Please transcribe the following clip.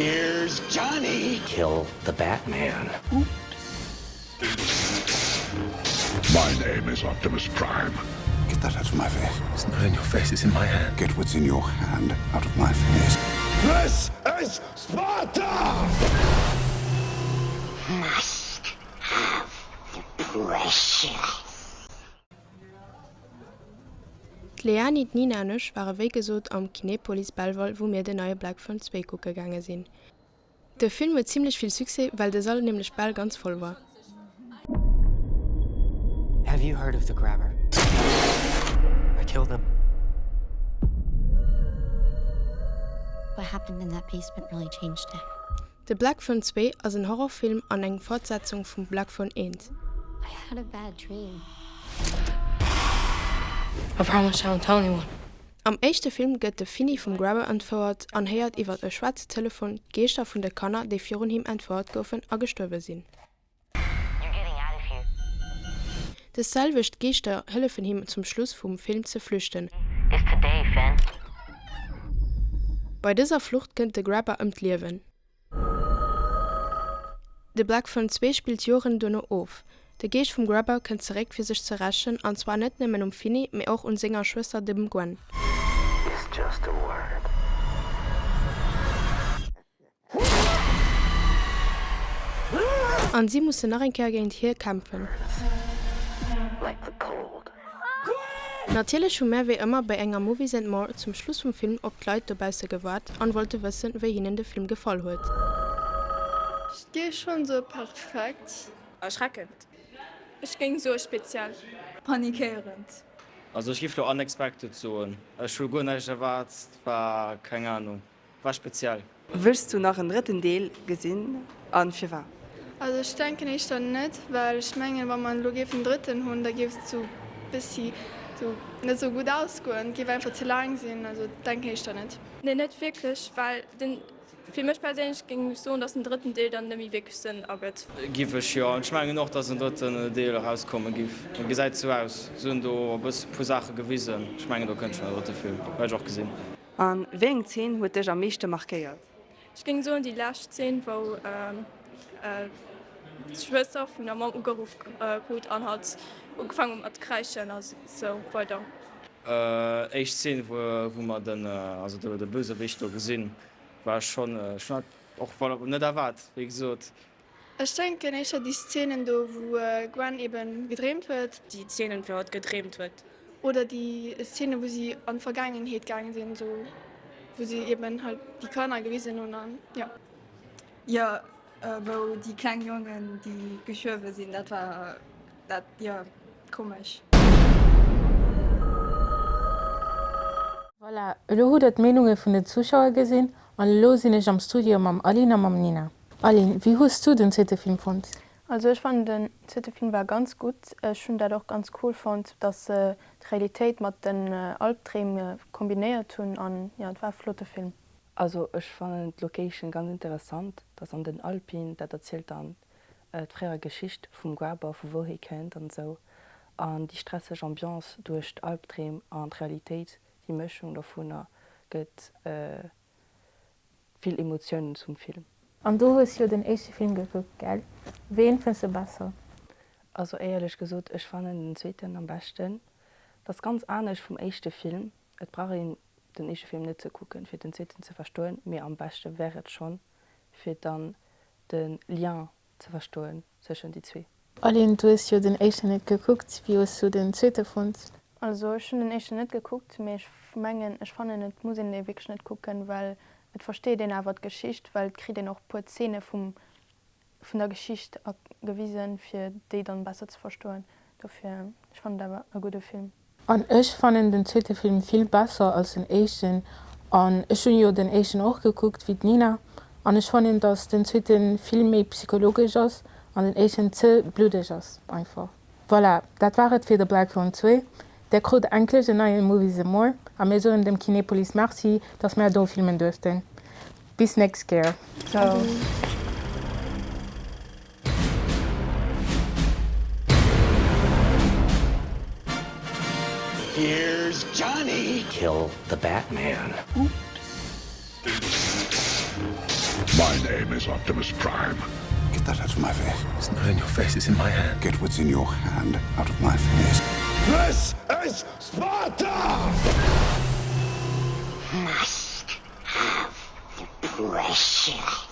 Here's Johnny! Kill the Batman. My name is Optimus Prime. Get that out of my face. It's not in your face, it's in my hand. Get what's in your hand out of my face. This is Sparta! Must have the precious. D'Leani, d'Nina an ech ware wéi gesot am Kinepolis Belval wou mir den neie Black Phone 2 kucke gaange sinn. De Film huet zimlech vill Succès well de Sall nämlech bal ganz voll war. Have you heard of the grabber? I killed him. What happened in that basement really changed him. De Black Phone 2 ass en Horrorfilm an eng Fortsetzung vum Black Phone 1. I had a bad dream. I promise I won't tell anyone. Am éischte Film gëtt de Finny vum Grabber entfouert an héiert iwwer e schwaarze Telefon d'Geeschter vun de Kanner, déi virun him entfouert goufen a gestuerwe sinn. Dës selwecht Geeschter hëllefen him zum Schluss vum Film ze flüchten. Bei dëser Flucht kënnt de Grabber ëm d'Liewen. De Black Phone 2 spillt Joren duerno of. De Geescht vum Grabber kënnt zeréck fir sech ze rächen, an zwar net nëmmen um Finny, mee och un senger Schwëster dem Gwen. An si mussen nach eng Kéier géint hie kämpfen. Natierlech hu mär wéi ëmmer bei enger Movies and More zum Schluss vum Film op d'Leit dobausse gewaart an wollte wëssen wéi hinnen de Film gefall huet. Ech géif schon soe perfekt. Erschreckend. Ech géing soe speziell. Panikéierend. Also ech giff lo unexpected soen. Ech hu guer näischt erwaart, war keng Ahnung. War speziell. Wëlls du nach en drëtten Deel gesinn an firwat? Also ech denken éischter net, well ech mengen wa mer elo géifen en drëtten hunn, da géif et sou bessi sou net sou gutt ausgoen, et géif einfach ze laang sinn, also denken éischter net. Nee net wierklech, well den, fir mech perséinlech géing ech soen, dass den drëtten Deel dann net méi wierklech Sënn ergëtt. Giff ech jo, an ech mengen och dass en drëtten Deel erauskomme giff, et gesäit sou aus, se hunn do e bësse puer Saache gewisen, ech mengen do kënnt schon e drëtte Film, well ech och gesinn. A wéi eng Zeen huet dech am meeschte markéiert? Ech géing soen déi lescht Zeen, wou d'Schwëster vun der Mamm ugeruff krut an hatt ugefaangen huet mat kräischen a sou weider. Éischt Zeen wou mer den, also de Bösewicht do gesinn, war schonn, ech hunn dat och voilà net erwaart wéi gesot. Ech denken éischter déi Szenen do wou Gwen eben gedreemt huet. Déi Szenen wou hatt gedreemt huet. Oder déi Szene wou si an d'Vergaangenheet gaangen sinn, esou wou si eben halt déi Kanner gewisen hunn an jo. Jo wou déi kleng Jongen déi gestuerwe sinn, dat war dat jo komesch. Voilà, elo hutt der d'Meenunge vun den Zuschauer gesinn an elo sinn ech am Studio mam Aline a mam Nina. Aline, wéi hues du den zweete Film fonnt? Also ech fannen den zweete Film war ganz gutt. Ech hunn dat och ganz cool fonnt, dass se d'Realitéit mat den Albdreem kombinéiert hunn an jo et war e flotte Film. Also ech fannen d'Location ganz interessant, dass an den Alpin, dat erzielt dann d'fréier Geschicht vum Graber, vu wou hie kënnt an esou, an déi stresseg Ambiance duerch d'Albdreem an d'Realitéit, déi Mëschung dovunner gëtt vill Emotiounen zum Film. An du hues jo den éischte Film gekuckt, gell? Wéi een fënns de besser? Also éierlech gesot, ech fannen den zweeten am beschten. Et ass ganz anescht vum éischte Film. Et brauch een den éischte Film net ze kucken fir den zweeten ze verstoen, mee am beschte wär et schonn fir dann de Lien ze verstoen zwëschen déi zwee. Aline, du hues jo den éischten net gekuckt, wéi hues du den zweete fonnt? Also ech hunn den éischten net gekuckt, mee ech mengen, ech fannen et muss een dee wierklech net kucken, well et versteet een awer d'Geschicht, well et kritt een och puer Zeene vum vun der Geschicht gewisen, fir déi dann besser ze verstoen. Dofir, ech fannen et awer e gudde Film. An ech fannen den zweete Film vill besser als den éischten an ech hunn jo den éischten och gekuckt wéi d'Nina an ech fannen dass den zweeten vill méi psychologesch ass an den éischten ze bluddeg ass einfach. Voilà, dat war et fir The Black Phone 2. Der krut endlech en neien Movies and More a mir soen dem Kinepolis Merci dass mär do filmen duerften. Bis nächst Kéier. Ciao. Here's Johnny! Kill the Batman. Oops. My name is Optimus Prime. Get that out of my face. It's not in your face, it's in my hand. Get what's in your hand out of my face. This is Sparta! Must have the process.